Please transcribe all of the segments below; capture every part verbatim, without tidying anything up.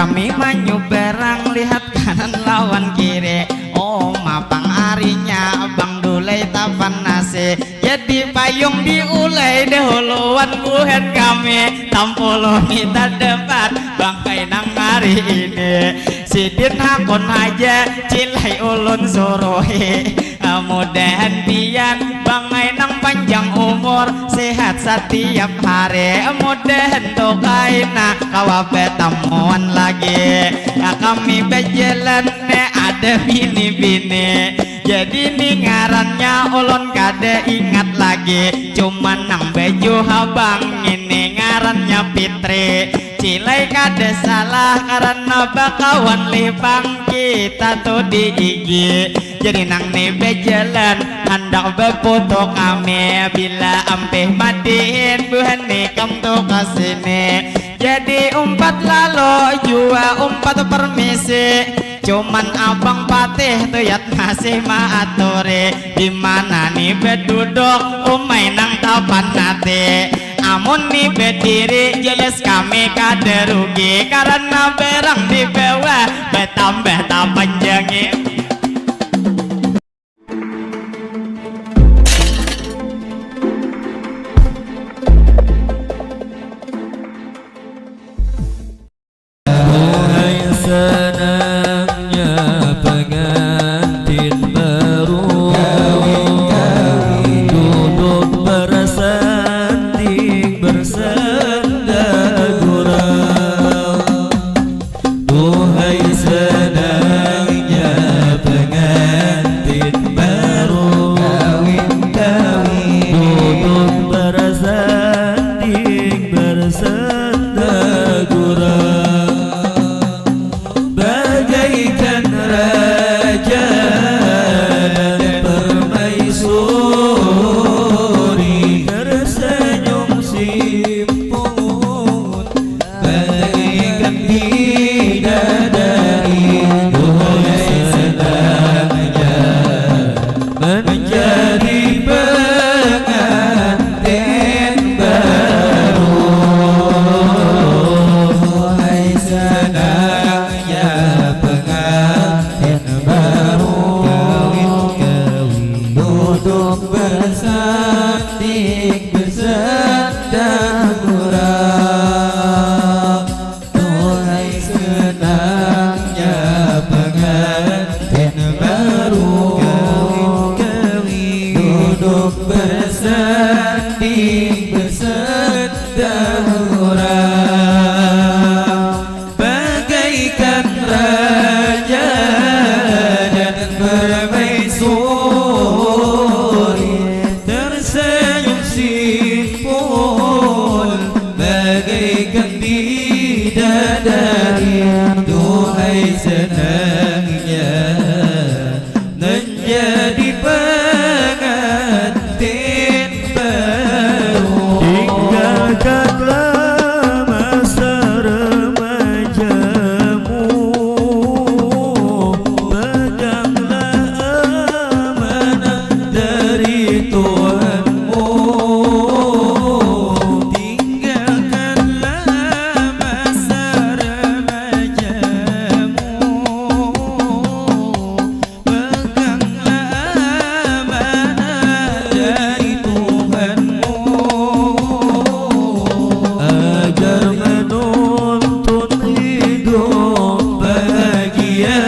Kami manyubarang lihat kanan lawan kiri. Oh, mapang arinya Abang Dulai tapan nasi. Jadi payung diulai dahuluan buhan kami. Tampulungi tadapat bangkai nang hari ini. Sidin hakun haja cilai ulun suruhi. Mudahan pian bangai nang panjang umur, sehat satiap hari. Mudahan tu kaina kawa batamuan lagi. Kami bajalan ne ada bini-bini. Jadi ni ngarannya ulun kada ingat lagi. Cuman nang baju habang ini ngarannya Fitri. Cilai kada salah karena bakawan lipang kita tu di I G. Jadi nang ni bajalan handak bafoto kami, bila ampih madihin buhan ikam tu ka sini. Jadi umpat lalu jua umpat permisi. Cuman Abang Patih tu yat masih maaturi di mana ni baduduk umai nang tapan nati. Amun ni badiri jelas kami kada rugi karena barang di bawah batambah tapanjangi. Hai senangnya pengantin baru, duduk bersanding bersenda gurau. Duhai senangnya pengantin baru, duduk bersanding bersenda gurau. Bagaikan raja dan permaisuri, tersenyum simpul bagaikan bidadari. Duhai senangnya menjadi pengantin baru. Hai senangnya pengantin baru, duduk bersanding bersenda gurau. Duhai senangnya pengantin baru, duduk bersanding bersenda gurau. Bagaikan raja dan permaisuri, tersenyum simpul bagaikan bidadari. Duhai senangnya menjadi pengantin baru. Tinggalkanlah masa remajamu, peganglah amanah dari Tuhanmu. Tinggalkanlah masa remajamu, peganglah amanah dari Tuhanmu, agar menuntun hidup bahagia,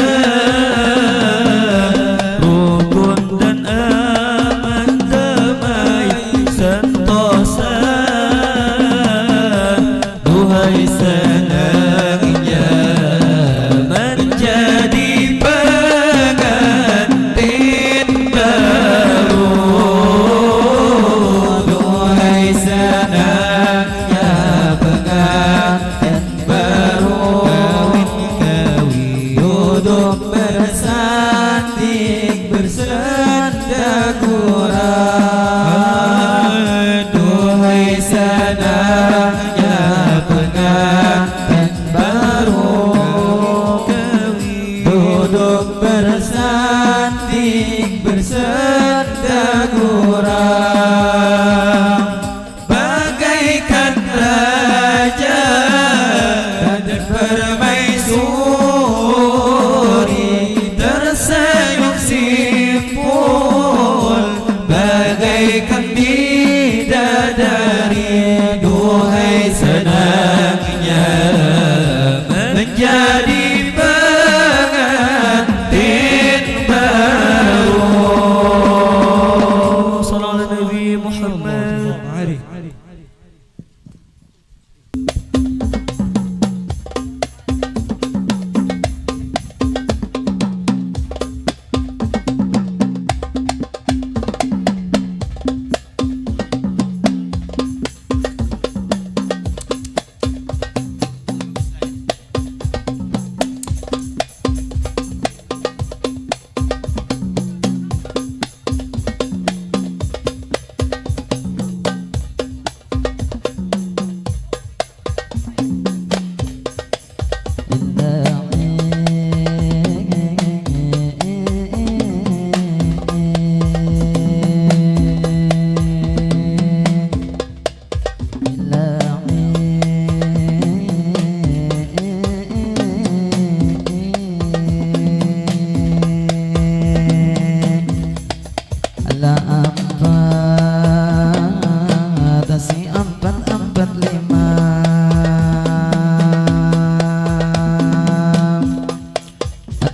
rukun dan aman, damai sentosa. Duhai senangnya menjadi pengantin baru. Duhai senangnya pengantin baru, duduk bersanding bersenda gurau. Duhai senangnya pengantin baru, duduk bersanding bersenda gurau. Bagaikan raja dan permaisuri,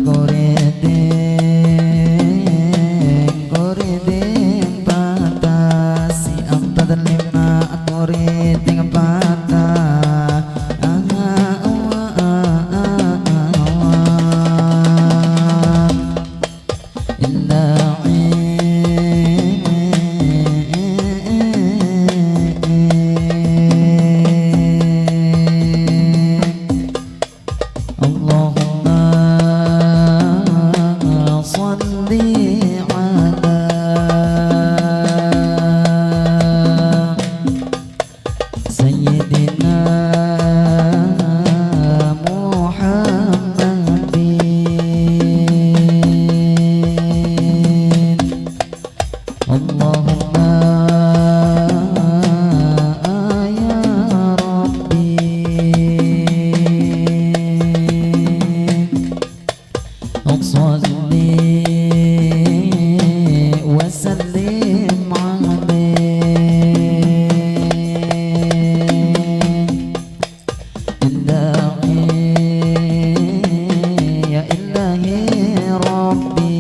Kuriting, kuriting patah, si empat lima kuriting patah. Aha, awa, a, a, awa. Indah. Allahumma salli ala Sayyidina Muhammadin. Allahumma ya Rabbi. Shalli wa sallim alaihi. Ilahi, ya ilahi rabbi.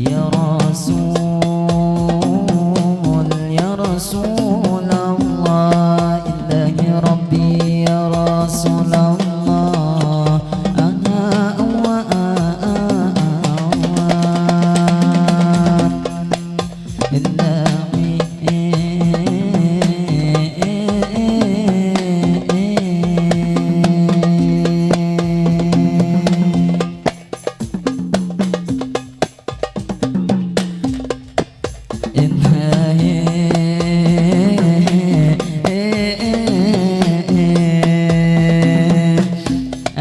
Ya Rasul, ya Rasulallah, ilahi rabbi, ya Rasulallah. Aha, awa, a, a, awa. Ilahi. Ilahi.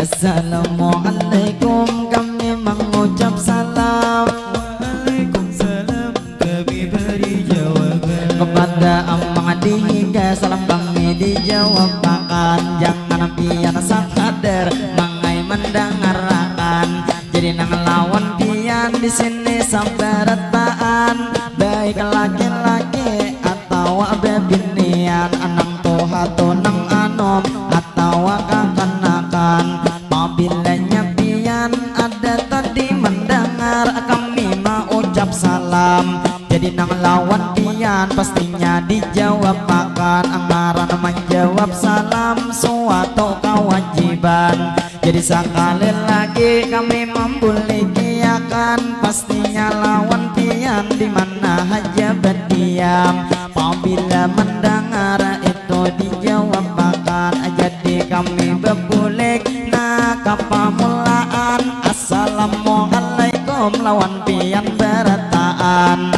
Assalamualaikum, kami mengucap salam. Waalaikumsalam, kami beri jawaban. Kepada amang di hingga salam kami dijawabakan. Jangan pian sakadar mangai mendangarakan. Jadi nang lawan pian di sini sabarataan, baik laki-laki atawa bebinian, nang tuha tu nang anom atawa kakanakan. Pabilanya pian ada tadi mendangar kami maucap salam, jadi nang lawan pian pastinya dijawabakan. Ngaran menjawab salam suatu kewajiban. Jadi sakali lagi kami membulikiakan, pastinya lawan pian di mana haja berdiam. Apabila mendengar itu dijawabakan, jadi kami bebulik. Nah, kapamulaan, assalamualaikum lawan pian berataan.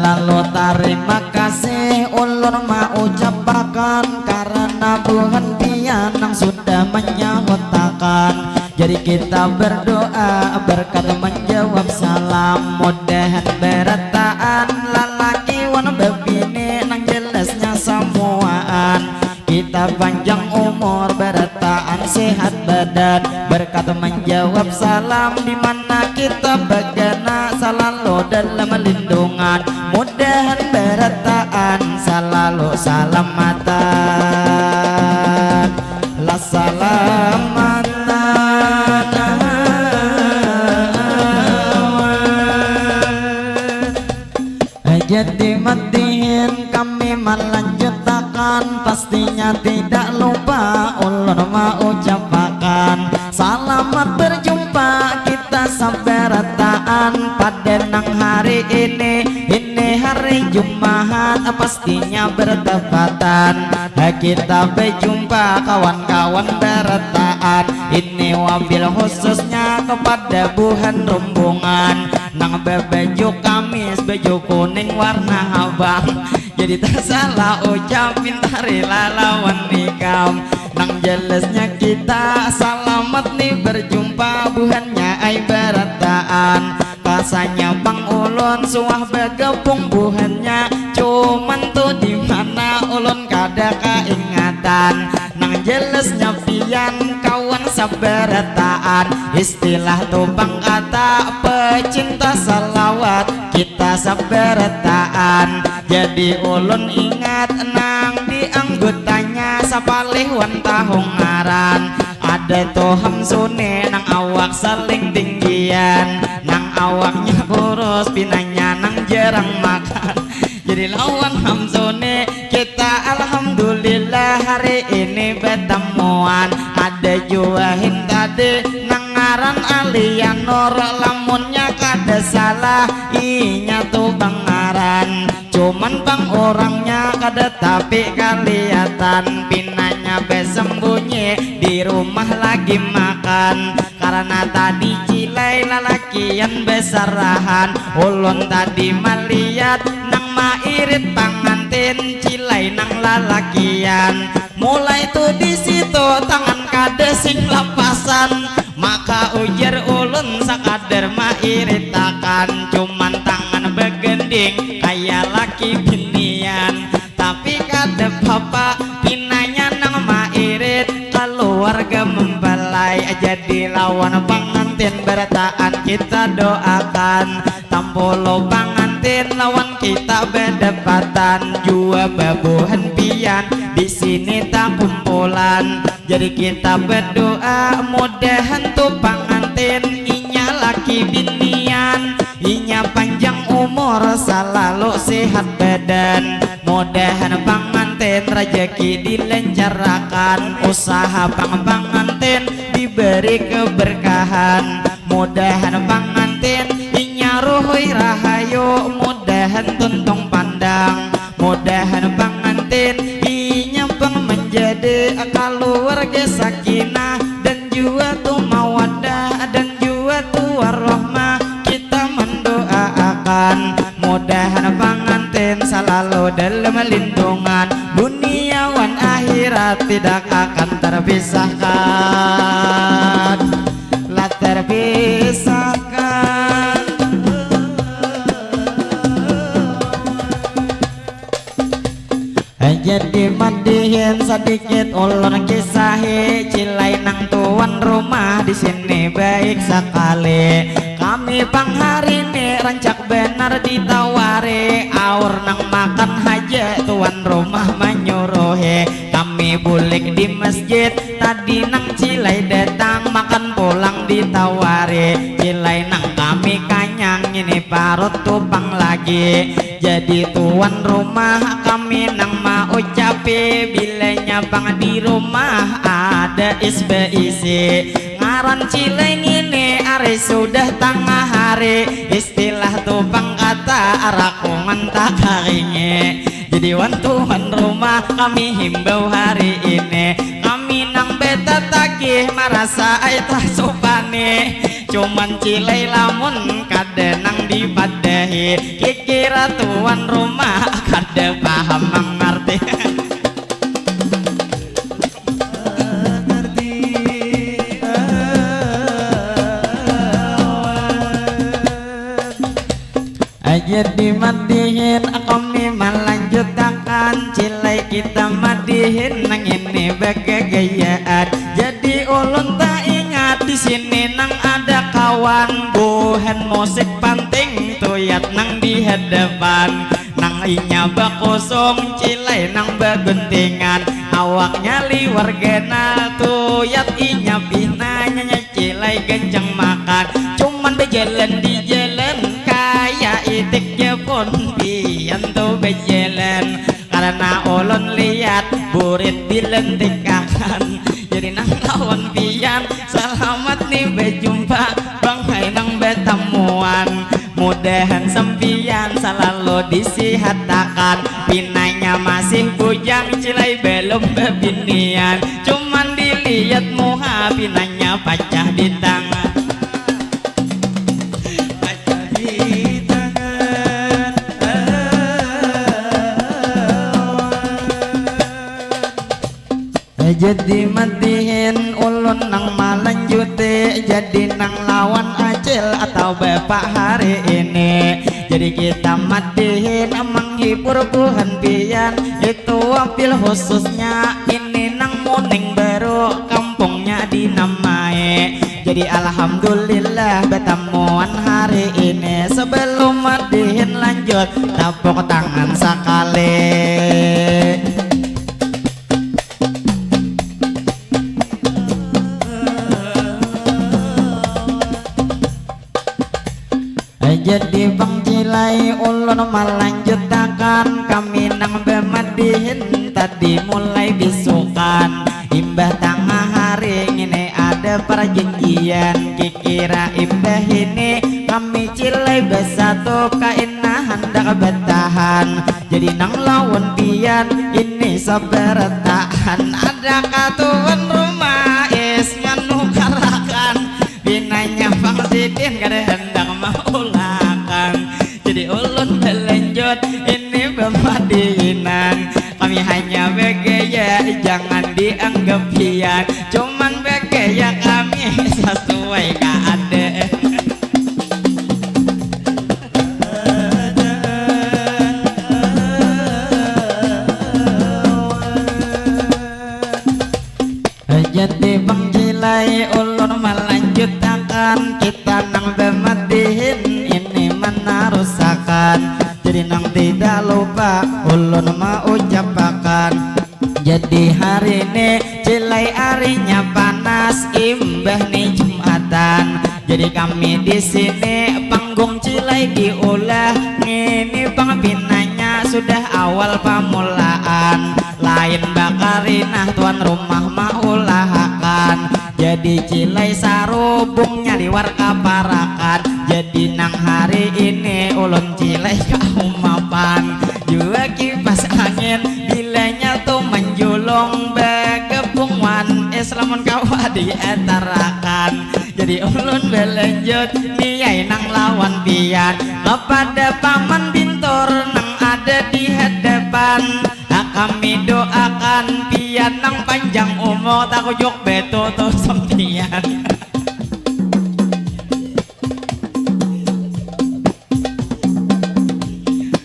Lalu tarima kasih ulun maucapakan karana buhan pian nang sudah manyahutakan. Jadi kita berdoa berkat menjawab salam, mudahan berataan lalaki wan bebini nang jelasnya samuaan. Kita panjang umur, berataan sehat badan, berkat menjawab salam di mana kita bagana, salalu dalam lindungan. Mudahan berataan salalu salamatan. La salamatan. Jadi matihin kami melanjutakan, pastinya tidak lupa ulun maucapakan selamat berjumpa kita sabarataan pada nang hari ini. Ini hari Jumahat pastinya bertepatan, kita berjumpa kawan-kawan berataan. Ini wabil khususnya kepada buhan rombongan nang bebaju kamis, baju kuning warna habang. Jadi tasalah ucap, pintarilah lawan ikam. Nang jelasnya kita salamat nih berjumpa, buhannya ai barataan. Rasanya pang ulun suah bagabung buhannya, cuman tu di mana ulun kada kaingatan. Nang jelasnya pian kawan sabarataan, istilah tu pang kata pecinta salawat kita sabarataan. Jadi ulun ingat, nah, Palih wan tahu ngaran. Ada tuh Hamsuni nang awak saling tinggian, nang awaknya kurus, pinanya nang jarang makan. Jadi lawan Hamsuni kita alhamdulillah hari ini betamuan. Ada jua hin tadi nang ngaran Alianur, lamunnya kada salah inya tuh bangaran. Cuman pang orangnya kada tapi kaliatan, pinanya besembunyi di rumah lagi makan. Karena tadi cilai lalakian besarahan, ulun tadi maliat nang mairit pangantin cilai nang lalakian. Mulai tu di situ tangan kada sing lapasan, maka ujar ulun sakadar mairitakan, cuman tangan begending kaya laki binian. Tapi kada papa, pinanya nang mairit, keluarga mempelai jadi lawan pangantin berataan kita doakan. Tampulu pangantin lawan kita bedepatan, jua babuhan pian di sini takumpulan. Jadi kita berdoa mudahan tu pangantin inya laki binian, inya panjang umur salalu sehat badan. Mudahan pangantin rajaki dilencarakan, usaha pang pangantin diberi keberkahan. Mudahan pangantin inya ruhui rahayu, mudahan tuntung pandang. Mudahan pangantin inya pang menjadi kaluarga sakinah dan jua tu mawadah dan jua tu warahmah. Kita mendoaakan mudahan pangantin salalu dalam lindungan dunia wan akhirat, tidak akan terpisahkan. Lah terpisahkan. Jadi madihin sadikit ulun kisahi, cilai nang tuan rumah di sini baik sakali. Kami pang hari ni rancak banar ditawari, aur nang makan haja tuan rumah manyuruhi. Kami bulik di masjid, tadi nang cilai datang makan pulang ditawari. Cilai nang kami kanyang ini parut tu pang lagi. Jadi tuan rumah kami nang maucapi, bilanya pang di rumah ada is beisi. Ngaran cilai ngini ari sudah tangah hari, istilah tu pang kata rakungan takaringi. Jadi wan tuan rumah kami himbau hari ini, kami nang betatagih marasa ai tasupani. Cuman cilai lamun kada nang dipadahi, kikira tuan rumah kada paham mangarti. Jadi madihin kami malanjutakan, cilai kita madihin nang ini bagagayaan. Jadi ulun taingat di sini nang ada kawan, buhan musik panting tuyat nang di hadapan. Nang inya bakusung, cilai nang baguntingan, awaknya liwar ganal, tuyat inya pinanya cilai gancang makan. Cuman bajalan di jalan kaya itik ja pun pian tu bajalan. Karena ulun lihat burit dilentikakan. Jadi nang lawan pian salamat ni bajumpa, bangai nang batamuan. Mudahan sampiyan salalu disihatakan. Pinanya masih bujang, cilai balum babinian. Cuman dilihat muha, pinanya pacah di tangan. Pacah di tangan. Jadi madihin ulun nang malanjuti, jadi nang lawan acil atau bapak hari ini. Jadi kita madihin menghibur buhan pian, itu wabil khususnya ini nang muning baru kampungnya dinamai. Jadi alhamdulillah batamuan hari ini. Sebelum madihin lanjut, tapuk tangan sakali. Melanjutakan kami nang bemadihin tadi mulai bisukan. Imbah tangah hari ngini ada perjanjian, kikira imbah ini kami cilai besatu kaina handak betahan. Jadi nang lawan pian ini sabar tahan. Ada katuan rumah is manukarakan. Pinanya Bang Sidin kada hendak maulakan. Jadi ulun belanjut ini bemadihinan. Kami hanya begaya, jangan dianggap pian. Cuman begaya kami sesuai keadaan. Jadi Bang Cilai ulun melanjutakan, kita nang bemadihin ini menarusakan. Jadi nang tidak lupa ulun maucapakan. Jadi hari ini Cilai arinya panas, imbah ni Jumatan. Jadi kami di sini panggung Cilai diulah. Ngini Bang pinanya sudah awal pamulaan. Lain bakarinah tuan rumah maulahakan. Jadi Cilai sarubungnya liwar kaparakan. Jadi nang hari ini ulun Cilai kaumapan. Jua kipas angin bilanya tu manjulung bagabung wan es lamun kawa dietarakan. Jadi ulun belanjut niai nang lawan pian kepada paman bintur nang ada di hadapan. Kami doakan pian nang panjang umur, takujuk betutu sampian.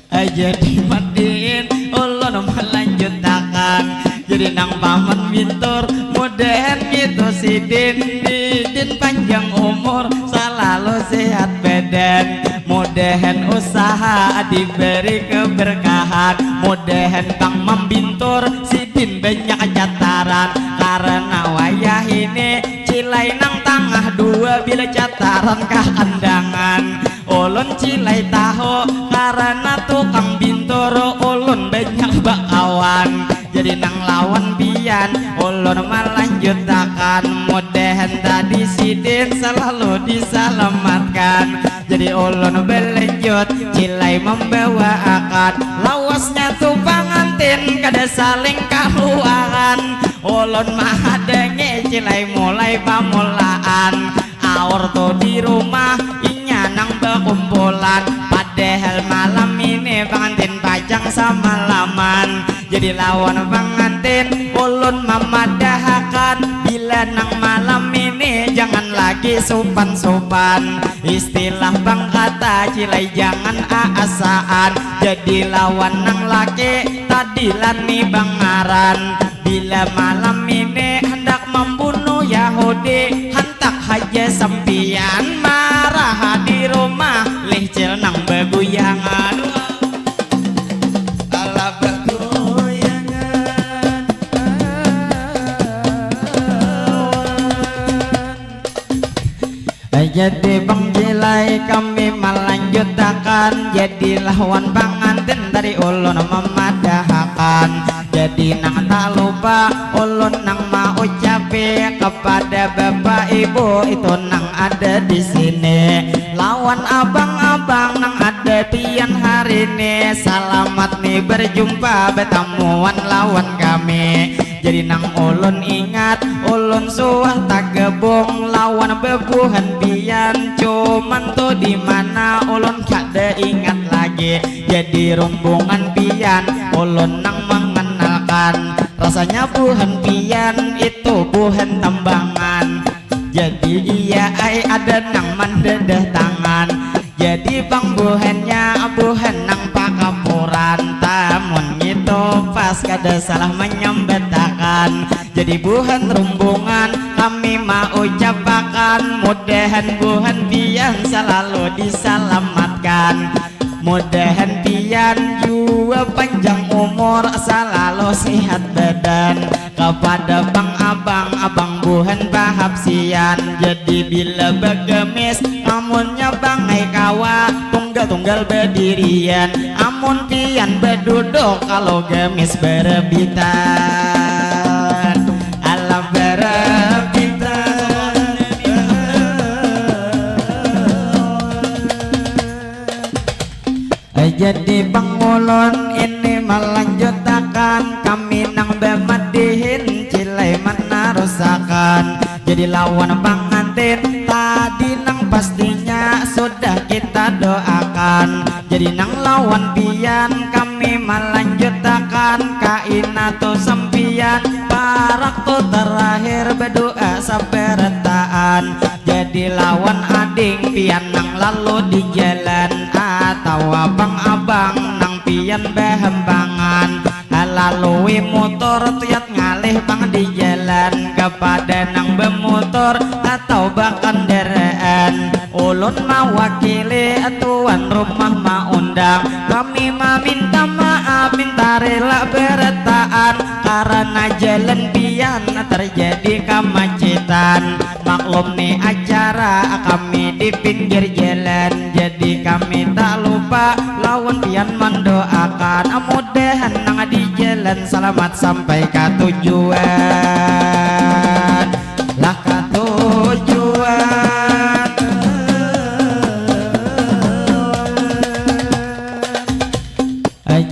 Aja dimatiin ulun melanjutakan. Jadi nang paman bintur mudahan ngitu sidin didin panjang umur salalu sehat badan. Mudahan usaha diberi keberkahan. Mudahan pang mambintur sidin banyak cataran. Karena wayah ini cilai nang tangah dua bila cataran kakandangan. Ulun cilai tahu karena tukang bintur ulun banyak bakawan. Jadi nang lawan pian ulun melanjutakan. Mudahan tadi sidin selalu diselamatkan. Jadi ulun belanjut cilai membawa akad. Lawasnya tu pangantin kada saling kaluaran. Ulun mahadangi cilai mulai pamulaan. Aur tu di rumah inya nang bakumpulan. Padahal malam ini pangantin pacang samalaman. Jadi lawan pangantin ulun mamadahakan bila nang malam ini jangan lagi supan-supan. Istilah bangkata cilai jangan aasaan. Jadi lawan nang laki tadi lani bangaran. Bila malam ini hendak membunuh Yahudi, hantak haja sampian marah di rumah lihcil nang baguyangan. Alah baguyangan. Jadi bang cilai kami malanjutakan. Jadi lawan pangantin tadi ulun mamadahakan. Jadi nang tak lupa ulun nang maucapi kepada bapak ibu itu nang ada di sini. Lawan abang-abang nang ada pian hari ini. Salamat ni berjumpa betamuan lawan kami. Jadi nang ulun ingat, ulun suah tagebung lawan bebuhan pian. Cuman tu di mana ulun kada ingat lagi. Jadi rumbungan pian, ulun nang mengenalkan. Rasanya buhan pian itu buhan tambangan. Jadi iya ai ada nang mandadah tangan. Jadi pang buhannya buhan nang pakapuran. Tamun ngitu pas kada salah manyambatakan. Jadi buhan rumbungan kami maucapakan. Mudahan buhan pian salalu disalamatkan. Mudahan pian jua panjang umur salalu sihat badan. Kapada pang abang, abang buhan pahapsian. Jadi bila bagamis amunnya bangai kawa tunggal Unggal badirian, amun pian baduduk, kalau gamis barabitan. Alam barabitan. Jadi pang ulun ini malanjutakan, kami nang bamadihin cilai manarusakan. Jadi lawan pangantin tadi nang pastinya sudah kita doakan. Jadi nang lawan pian kami malanjutakan, kaina tu sampian parak tu terakhir badua sabarataan. Jadi lawan ading pian nang lalu di jalan, atawa pang abang nang pian bahambangan. Lalui mutur tuyat ngalih pang di jalan, kapada nang bamutur atau bakandaraan. Ulun mawakili tuan rumah maundang, kami maminta maaf minta rela barataan karana jalan pian terjadi kamacitan. Maklum ni acara kami di pinggir jalan, jadi kami tak lupa lawan pian mandoakan, mudahan nang di jalan salamat sampai ka tujuan. Lah ka tujuan.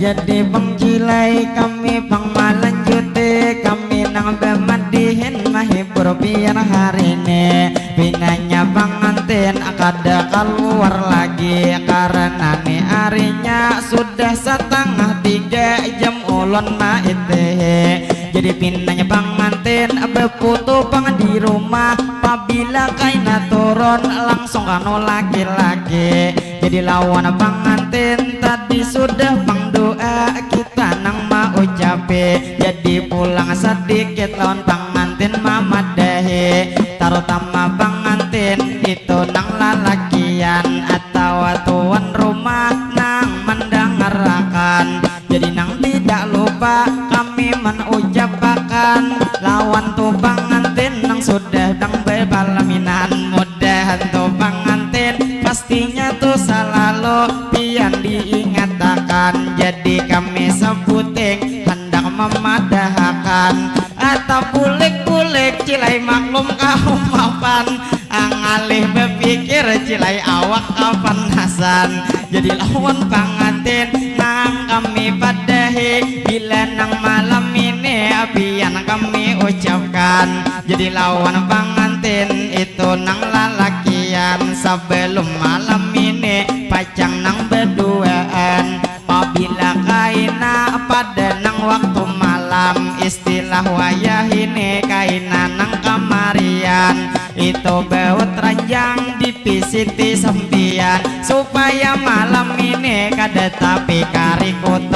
Jadi pang cilai kami pang malanjuti, kami nang bamadihin mahibur pian hari ni. Pinanya pangantin kada kaluar lagi karana ni arinya sudah satangah tiga jam ulun maitihi. Jadi pinanya pangantin baputu pang di rumah, pabila kaina turun langsung kanu laki-laki. Jadi lawan pangantin tadi sudah pang doa kita nang maucapi. Jadi pulang sadikit lawan pangantin mamadahi, tarutama pangantin itu nang lalakian atawa tuan rumah nang mandangarakan. Jadi nang tidak lupa kami manucapakan lawan tu pangantin nang sudah nang bapalaminan. Mudahan tu pangantin pastinya tu salalu pian diingatakan. Jadi kami sabuting handak mamadahakan atau bulik-bulik cilai maklum kaum mapan. Angalih bapikir cilai awak kapanasan. Jadi lawan pangantin nang kami padahi bila nang malam ini pian kami ucapkan. Jadi lawan pangantin itu nang lalakian, sabalum malam ini pacang nang baduaan. Pabila kaina pada nang waktu malam, istilah wayah ini kaina nang kamarian. Itu baut ranjang dipisiti sampian supaya malam ini kada tapi karikutan.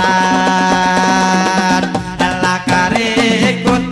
Alah karikutan.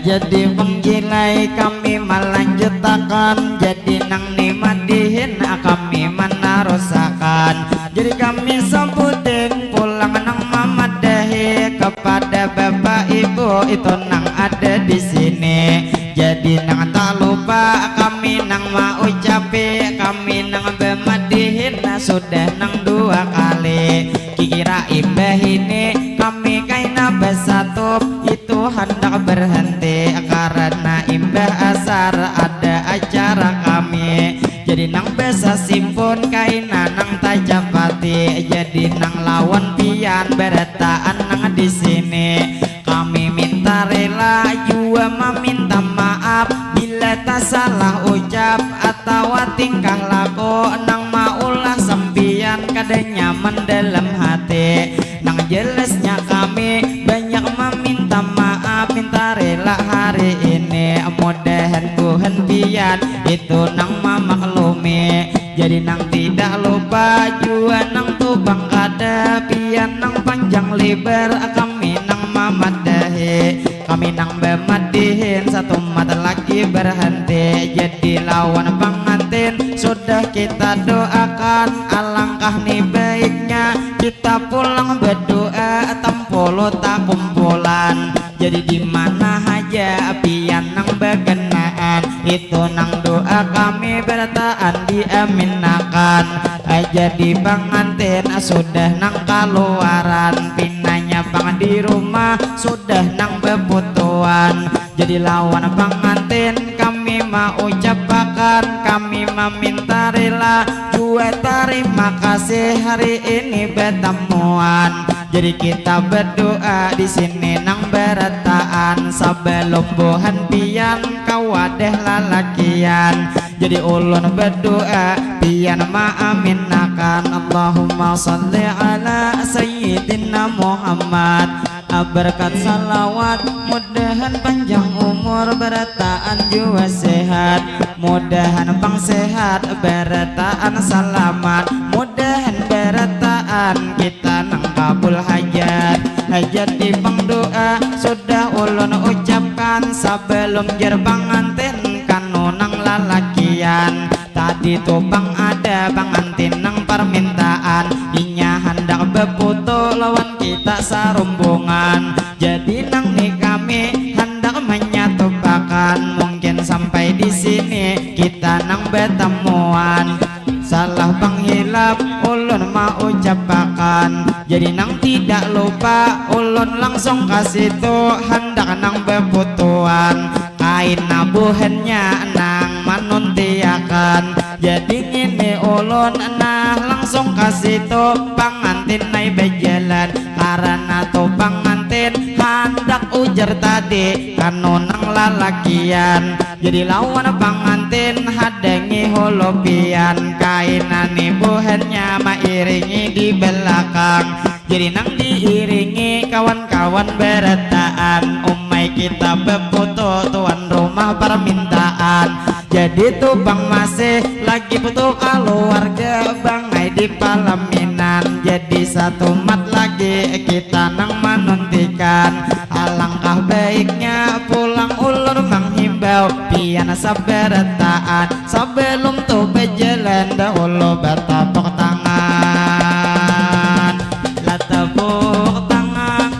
Jadi pang cilai kami malanjutakan, jadi nang ni madihin kami manarusakan. Jadi kami sabuting pulang nang mamadahi kapada bapak ibu itu nang ada di sini. Jadi nang tak lupa kami nang maucapi, kami nang bamadihin sudah nang dua kali. Kikira imbah ini kami kaina basatup, itu handak berhenti karena imbah asar ada acara kami. Jadi nang basasimpun kaina nang tacapati, jadi nang lawan pian barataan nang di sini. Kami minta rela jua maminta maaf bila tasalah ucap atawa tingkah laku nang maulah sampian kada nyaman dalam hati. Nang jelasnya kami banyak maminta maaf, minta rela hari ini. Mudahan buhan pian itu nang mamaklumi. Jadi nang tidak lupa jua nang tu pang kada pian nang panjang libar kami nang mamadahi. Kami nang bamadihin satumat lagi berhenti. Jadi lawan pangantin sudah kita doakan, alangkah ni baiknya kita pulang berdoa tampulu takumpulan. Jadi di mana haja pian nang bakenaan Itu nang doa kami berataan diaminakan. Jadi pangantin sudah nang kaluaran, pinanya pang di rumah sudah nang beputuan. Jadi lawan pangantin kami maucapakan, kami meminta rela jua tarima kasih hari ini betamuan. Jadi kita berdoa di sini nang berataan, sebelum buhan pian kawadah lalakian. Jadi ulun berdoa pian maaminakan. Allahumma salli ala sayyidina Muhammad. Berkat salawat mudahan panjang umur, berataan jua sehat. Mudahan pang sehat berataan salamat. Mudahan berataan kita nang kabul hajat. Hajat di pang doa sudah ulun ucapkan, sebelum jar pangantin kanu nang lalakian. Tadi tu pang ada pangantin nang parmintaan, inya handak beputu lawan kita sarumbungan. Jadi nang ni kami handak menyatupakan, mungkin sampai di sini kita nang betamuan. Salah panghilap ulun maucapakan, jadi nang tidak lupa ulun langsung ka situ handak nang beputuan. Kaina buhannya nang manuntiakan. Jadi ngini ulun nah langsung ka situ, pangantin ai bajalan. Karana tu pangantin handak ujar tadi kanu nang lalakian. Jadi lawan pangantin hadangi hulu pian. Kaina ni buhannya mairingi di belakang. Jadi nang diiringi kawan-kawan berataan, umai kita beputu tuan rumah parmintaan. Jadi tu pang masih lagi putu kaluarga bangai di palaminan. Jadi satumat lagi kita nang manuntikan. Alangkah baiknya pulang ulun manghimbau pian sabarataan. Sebelum tu bajalan dahulu batapuk tangan. Lah tapuk tangan.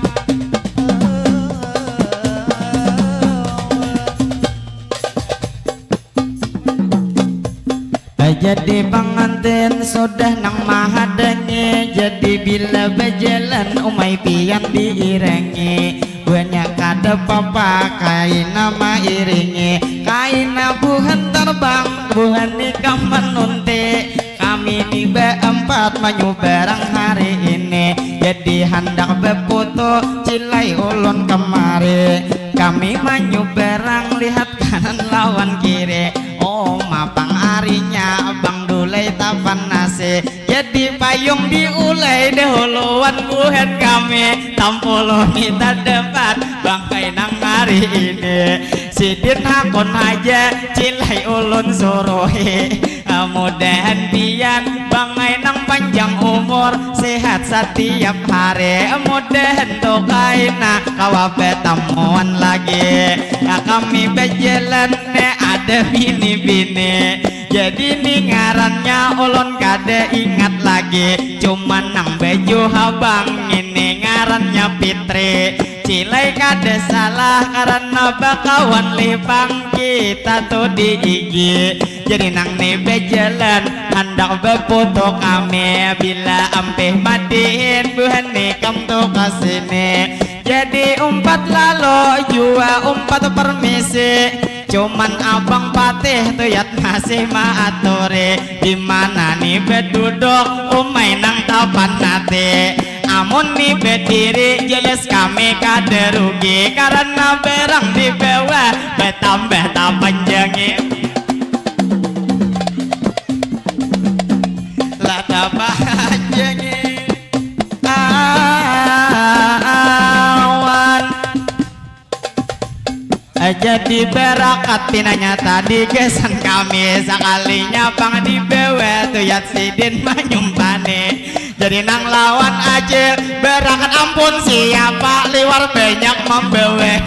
Jadi pangantin sudah nang mahadangi. Jadi bila bajalan umai pian diirangi. Banyak kada papa kaina mairingi. Kaina buhan tarbang, buhan ikam manunti. Kami ni baampat manyubarang hari ini. Jadi handak baputu cilai ulun kamari. Kami manyubarang lihat kanan lawan kiri. Oh mapang arinya abang dulai tapan nasi. Jadi payung diulai dahuluan buhan kami. Tampulu kita dapat bangkai nang hari ini. Sidin hakun haja cilai ulun suruhi. Mudahan pian bangai nang panjang umur, sehat satiap hari. Mudahan tu kaina kawa batamuan lagi. Kami bajalan ne ada bini-bini. Jadi ni ngarannya ulun kada ingat lagi. Cuman nang baju habang ini ngarannya Fitri. Cilai kada salah karena bakawan lipang kita tu di I G. Jadi nang ni bajalan handak baputu kami bila ampih madihin buhan ikam tu ka sini. Jadi umpat lalu jua umpat permisi. Cuman abang patih tuyat masih maaturi. Di mana ni beduduk umai nang tapan nati. Amun ni bediri jelas kami kada rugi karena barang di bawah betambah tapanjangi. Lah tapanjangi awan. Jadi barakat pinanya tadi gasan kami sakalinya pang dibawa tuyat sidin manyumpani. Jadi nang lawan aja barakat ampun siapa liwar banyak membawa.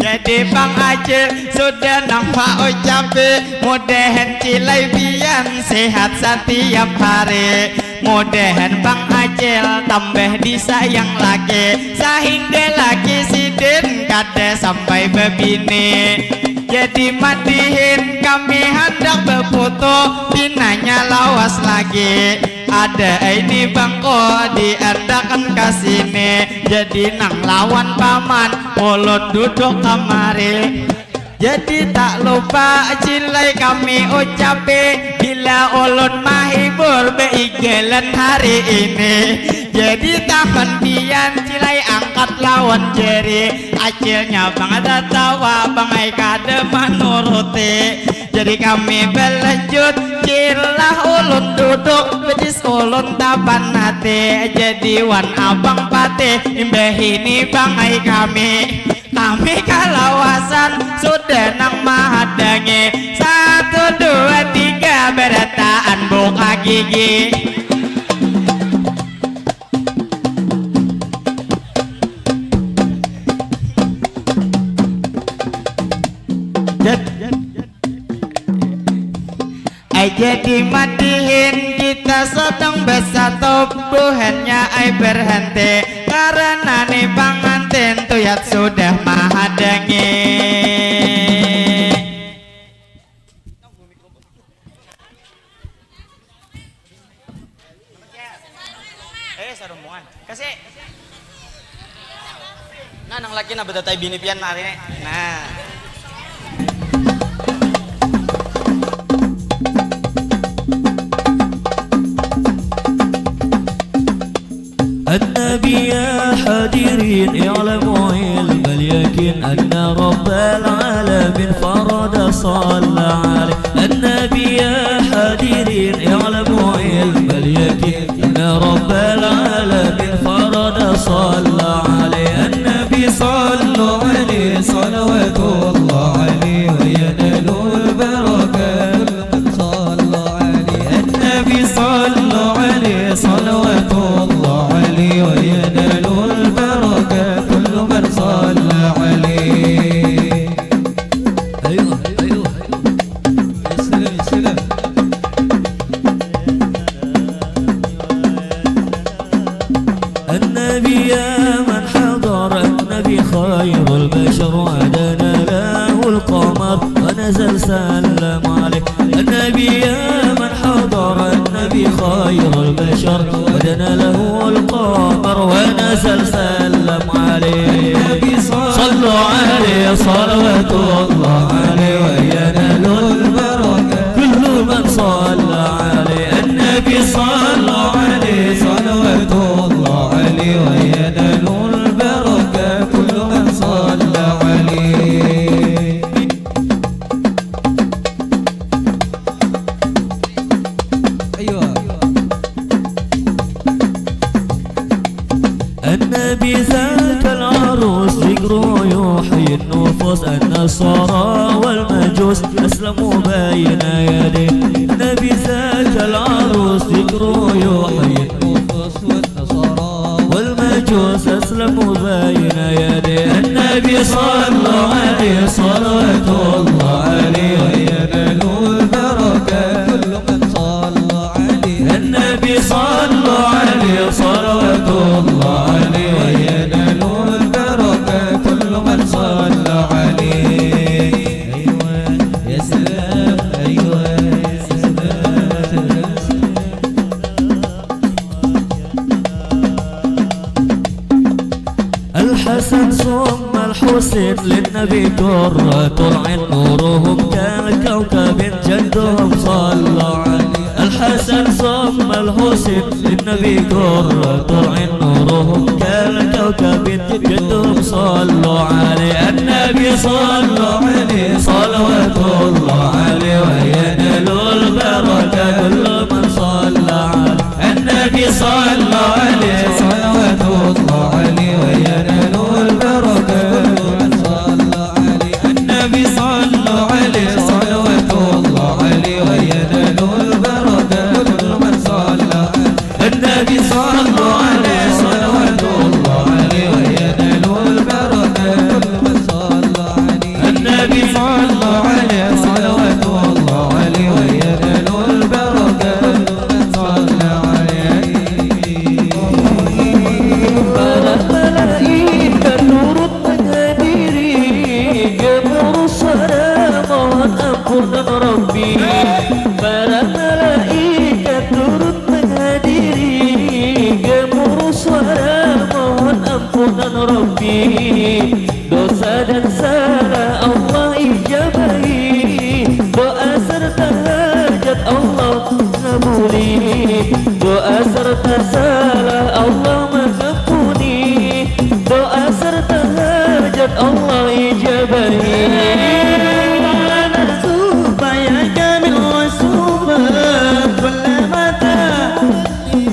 Jadi pang aja sudah nang maucapi mudahan cilai pian sehat satiap hari. Mudahan Bang Acil tambah disayang laki, sahingga laki sidin kada sampai babini. Jadi madihin kami handak baputu, pinanya lawas lagi. Ada ini bangko diandakan ka sini, jadi nang lawan paman ulun duduk kamari. Jadi tak lupa cilai kami ucapi, bila ulun mahibur beigalan hari ini. Jadi tangan pian cilai angkat lawan jari, acilnya bang tatawa bang ai kada manuruti. Jadi kami balanjut, cilah ulun duduk, betis ulun tapan hati. Jadi wan abang patih, imbah ini bang ai kami. Kami kalawasan sudah nang mahadangi. Satu, dua, tiga, berataan buka gigi. Jat. Ai jadi madihin kita sedang bersatu, buhannya ai berhenti karena ni pangantin tuyat sudah mahadangi. Eh, sarumbungan. Kasih. Nah, nang laki nah betatai bini pian hari ini. Nah. النبي يا حاضرين اعلموا علم اليقين أن رب العالمين فرد صلى عليه. النبي يا حاضرين اعلموا علم اليقين أن رب العالمين فرد صلى عليه. النبي صلوا عليه صلوات الله عليه وينال البركة. صلوا عليه النبي صلوا عليه صلوات الله عليه وينال البركة كل من صلى عليه. أيوه، أيوه، أيوه. يا سلام، يا سلام. النبي يا من حضر النبي خير البشر ودنا له القمر ونزل سلم عليه. النبي يا من حضر النبي خير البشر ودنا له القمر ونزل سلم عليه. النبي صلى صلوا عليه صلوات الله عليه وينال البركة كل من صلى عليه. النبي صلوا عليه صلوات الله عليه وينال البركة كل من صلى عليه. أيوة. النبي ذاك العروس ذكره يحيي النفوس النصارى والمجوس أسلموا بين يديه. النبي ذاك العروس ذكره يحيي النفوس والنصارى والمجوس أسلموا بين يديه. النبي صلوا عليه صلوات الله عليه وينال البركة كل من صلى عليه. النبي صلوا عليه صلوات الله عليه وينال البركة كل من صلى عليه. أيوة يا سلام، أيوة يا سلام. الحسن ثم الحسين للنبي قرة العين نورهم كالكوكب جدهم صلى عليه. الحسن ثم الحسين للنبي قرة العين نورهم كالكوكب جدهم صلوا عليه. النبي صلوا عليه صلوات الله عليه وينال البركة كل من صلى عليه. النبي صلوا عليه صلوات الله عليه وينال البركة كل من صلى عليه. النبي صلوا عليه صلوات الله عليه وينال البركة كل من صلى عليه. النبي صلوا عليه صلوات الله عليه وينال البركة كل من صلى عليه. النبي صلوا عليه صلوات Para malaikat turut menghadiri, gemuruh suara mohon ampunan Rabbi. Dosa dan salah Allah ijabahi, doa serta hajat Allah ngabuli, doa serta salah Allah mengampuni, doa serta hajat Allah ijabahi. Supaya kami bersyukur, boleh mata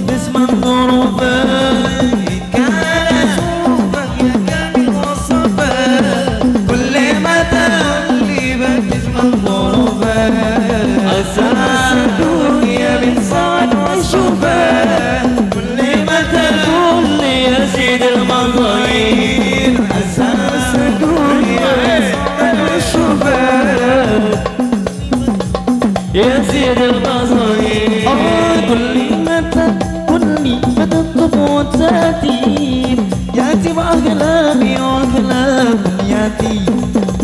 bismillahirrahmanirrahim. Karena supaya kami bersyukur, boleh mata libat bismillahirrahmanirrahim. Asal dunia bin sa'ad wa syukur. Kulli mata kulli ya sidil mazain. Asal dunia bin sa'ad wa syukur. Ya sidil mazain. Oh, kulli mata kulli mata tubuh yatim. Yatim ahlami wa ahlam yatim.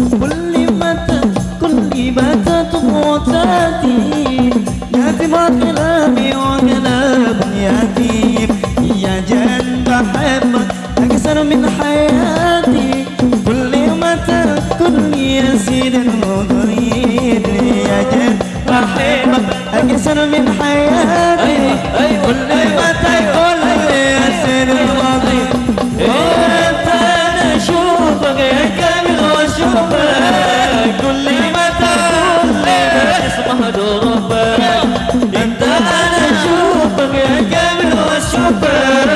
Kulli mata kulli mata tubuh yatim. Yatim ahlami wa ahlam yatim. Ya jan bahabat aksar min hayati. Kulli mata kulli ya sidil mazain. Ya jan bahabat aksar min hayati. Kulli mata kulli ya sidil mazain. Antana syukur ya kamil wa syukur. Kulli mata kulli ya ismah durubah. Antana syukur ya kamil wa syukur.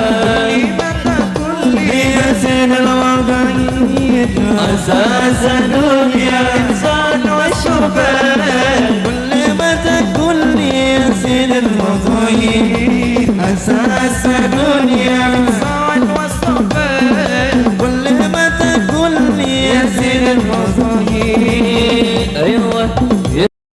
Kulli mata kulli ya sidil mazain. Asasa dunia insan wa syukur. Kulli mata kulli ya sidil mazain. Asasa dunia insan wa syukur. Kulli mata kulli ya sidil mazain.